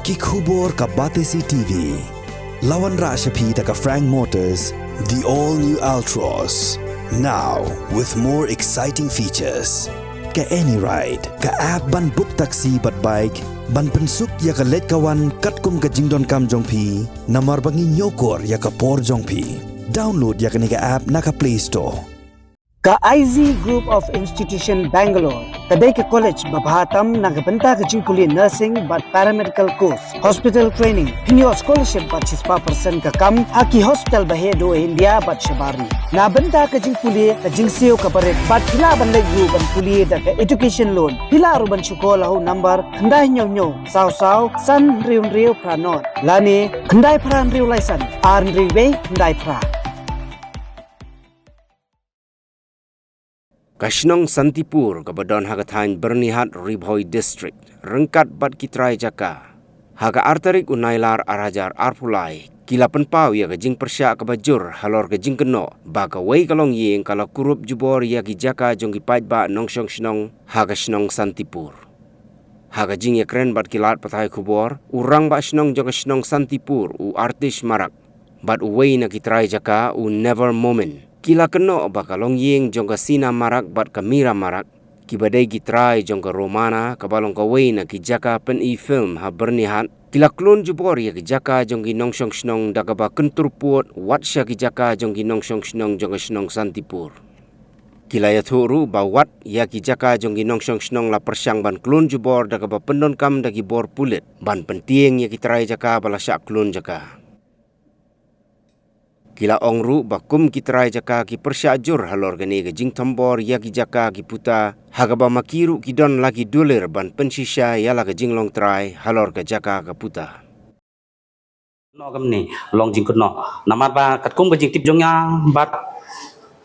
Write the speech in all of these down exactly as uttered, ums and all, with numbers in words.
Ki khubor ka Batesi T V. La wanrah sha phi da ka Frank Motors, the all new Altroz. Now with more exciting features. Ka AnyRide, ka app ban book taxi bad bike, ban pynsuk ïa ka leit ka wan katkum ka jingdonkam jong phi, namar ba ngi ñiewkor ïa ka por jong phi. Download ïa kane ka app na ka Play Store. Ka I Z Group of Institution Bangalore ka dei ka college ba bha tam na ka bynta ka jingpule nursing bad paramedical course, hospital training. Phin ïoh scholarship bad shispah percent ka kam ha ki hospital ba heh duh India bad shabar ri. Na bynta ka jingpule, ka jingsiew kaba rit bad phi lah ban leit ruh ban pule da ka education loan. Phi lah ruh ban shu call ha u number khyndai hynñiew hynñiew saw saw san hynriew hynriew phra nod lane khyndai phra hynriew lai san ar hynriew wei khyndai phra. Ka shnong Santipur kaba don ha ka thaiñ Byrnihat, Ri Bhoi District, ryngkat bad ki trai jaka ha ka ar tarik u Nailar ar hajar arphew lai, ki la pynpaw ïa ka jingpyrshah kaba jur halor ka jingkynnoh ba kawei ka longïing ka la kurup jubor ïa ki jaka jong ki paidbah nongshong shnong ha ka shnong Santipur. Ha ka jingïakren bad ki lad pathai khubor, u rangbah shnong jong ka shnong Santipur, u Artish Marak, bad uwei na ki trai jaka, u Never Momin, ki la kynnoh ba ka longïing jong ka Sina Marak bad ka Mira Marak, kiba dei ki trai jong ka Romana, kaba long kawei na ki jaka pyni film ha Byrnihat, ki la klun jubor ïa ki jaka jong ki nongshong shnong da kaba kyntur pud wat sha ki jaka jong ki nongshong shnong jong ka shnong Santipur. Ki la ïathuh ruh ba wat ïa ki jaka jong ki nongshong shnong la pyrshang ban klun jubor da kaba pyndonkam da ki bor pulit ban pyntieng ïa ki trai jaka ba la shah klun jaka. Ki la ong ruh ba kum ki trai jaka ki pyrshah jur halor kane ka jingthombor ïa ki jaka ki puta, ha kaba ma ki ruh ki don la ki dulir ban pynshisha ïa la ka jinglong trai halor ka jaka ka puta. Noh kumne, long jingkynnoh. Namar ba katkum ka jingtip jong nga bad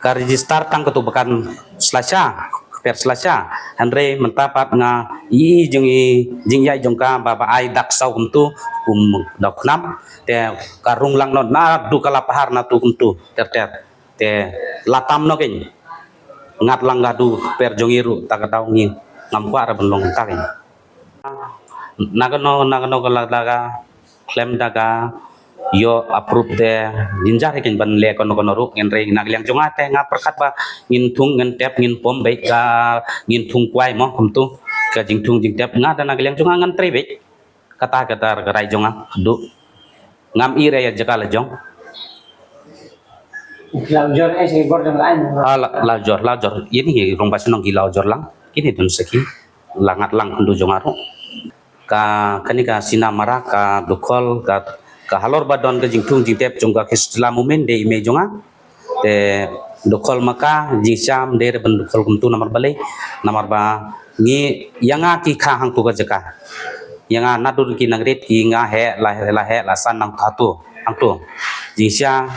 ka register tang katto ba kan slasha, per slasha. Hynrei mynta pat nga i jong i jingïaid jong ka ba, ba ai dak saw kumto, kum da khnam. Te ka rung lang noh naduh ka la pahar nato kumto, ter ter. Te la tam noh kein. Ngat lang ka du per jong i ruh, ta ka daw ngi ngam kwah ra ban long ta kein. Na kano, na kano ka la da ka khlem da ka ïoh approve te, ngin jar hi kein ban leh kano kano ruh, hynrei na ka liang jong nga te nga pyrkhat ba ngin thung, ngin tep, ngin pom beit ka, ngin thung kwai mo kumto. Ka jingthung jingtep nga da na ka liang jong nga ngan trei beit. Kata, kata ka rai jong nga, duh. Ngam i re ïa jaka la jong. La ujor eh, si bor jong la ai. Ah, la, la ujor, la ujor. Ini rong ba shnong ki la ujor lang. Ini dun seki. La ngat lang khyndu jong nga ruh. Ka, kani ka Sina Marak, ka Dukhol, ka, ka halor ba don ka jingthung jingtep jong ka Khrisla Mumin, dei i mei jong nga. Te Dukhol ma ka, jingshisha ym dei re ban Dukhol kumto namar balei, namar ba ngi ïa nga ki kha hangto ka jaka. Ïa nga naduh ki nang rit ki nga heh la, la heh la san nang thato hangto. Jingshisha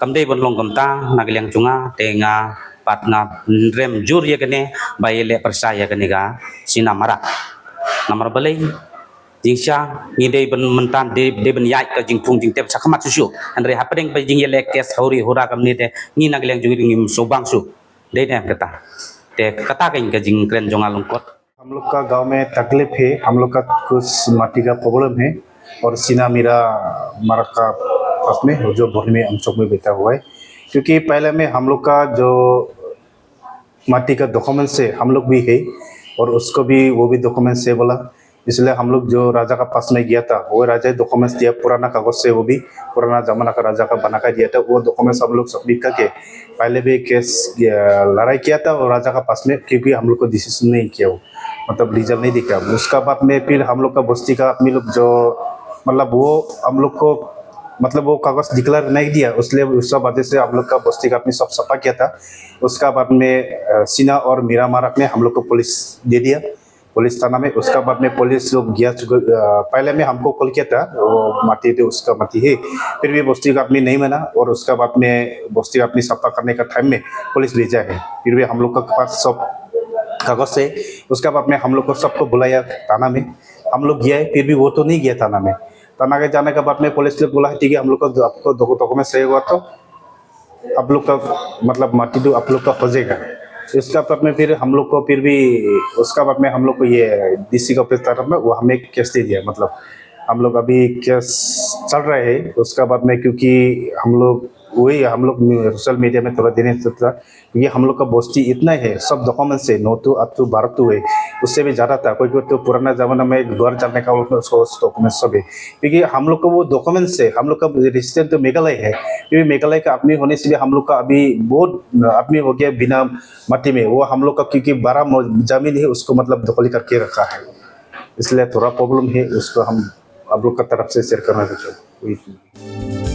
kam dei ban long kumta na ka liang jong nga, te nga pat nga rem jur ïa kane ba ïaleh pyrshah ïa kane ka Sina Marak. Namar balei, jingshisha ngi dei ban mynta, dei, dei ban ïaid ka jingthung jingtep shakhmat shuh shuh. Hynrei hapdeng ba jingïaleh kes huri hura kumne te ngi na ka liang jong ngi ngim sngewbang shuh. Dei ne em kata. Te kata kein ka jingkren jong nga lyngkot. हम लोग का गांव में तकलीफ है, हम लोग का कुछ माटी का प्रॉब्लम है और सीना मीरा मरक का पास में वो जो भरने में हम चौक में बैठा हुआ है, क्योंकि पहले में हम लोग का जो माटी का डॉक्यूमेंट्स है, हम लोग भी है और उसको भी, वो भी डॉक्यूमेंट्स है बोला। इसलिए हम लोग जो राजा का पास में गया था, वो राजा डॉक्यूमेंट्स दिया, पुराना कागज से, वो भी पुराना जमाना का राजा का बना कर दिया था। वो डॉक्यूमेंट्स हम लोग सबमिट करके पहले भी केस, अ, लड़ाई किया था और राजा का पास में, क्योंकि हम लोग को डिसीजन नहीं किया वो, मतलब रिजल्ट नहीं दिखा। उसका बाद में फिर हम लोग का बस्ती का आदमी लोग जो, मतलब वो हम लोग को, मतलब वो कागज डिक्लेयर नहीं दिया, इसलिए उसका वजह से हम लोग का बस्ती का आदमी सब सफा किया था। उसका बाद में, अ, सीना और मीरा मारक ने हम लोग को पुलिस दे दिया, पुलिस थाना में। उसका बाद में पुलिस लोग गया चुका, अ, पहले में हमको कॉल किया था, वो माटी थे, उसका माटी है, फिर भी बस्ती का आदमी नहीं माना और उसका बाद में बस्ती का आदमी सफा करने का टाइम में पुलिस भेजा है। फिर भी हम लोग का पास सब कागज है। उसका बाद में हम लोग को सबको बुलाया थाना में, हम लोग गया है, फिर भी वो तो नहीं गया थाना में। थाना के जाने के बाद में पुलिस लोग बोला है, "ठीक है, हम लोग को आपको डॉक्यूमेंट चाहिए हुआ तो आप लोग का, मतलब माटी तो आप लोग का हो जाएगा।" इसका बाद में फिर हम लोग को, फिर भी उसका बाद में हम लोग को ये डीसी का ऑफिस तरफ में वो हमें केस दे दिया, मतलब हम लोग अभी केस चल रहा है। उसका बाद में क्योंकि हम लोग वही हम लोग सोशल मीडिया में थोड़ा देने से था, क्योंकि हम लोग का बस्ती इतना ही है, सब डॉक्यूमेंट्स है, नौ तो अब तो बारह तो है, उससे भी ज़्यादा था। कोई कोई तो पुराना ज़माना में घर चलने का उसमें सोर्स डॉक्यूमेंट्स सब है, क्योंकि हम लोग का वो डॉक्यूमेंट्स है, हम लोग का रेजिडेंट तो मेघालय है, क्योंकि मेघालय का आदमी होने से भी हम लोग का अभी बहुत आदमी हो गया बिना माटी में। वो हम लोग का क्योंकि बड़ा म- जमीन है, उसको मतलब दखल करके रखा है, इसलिए थोड़ा प्रॉब्लम है, उसको हम आप लोग का तरफ से शेयर करना चाहते हैं।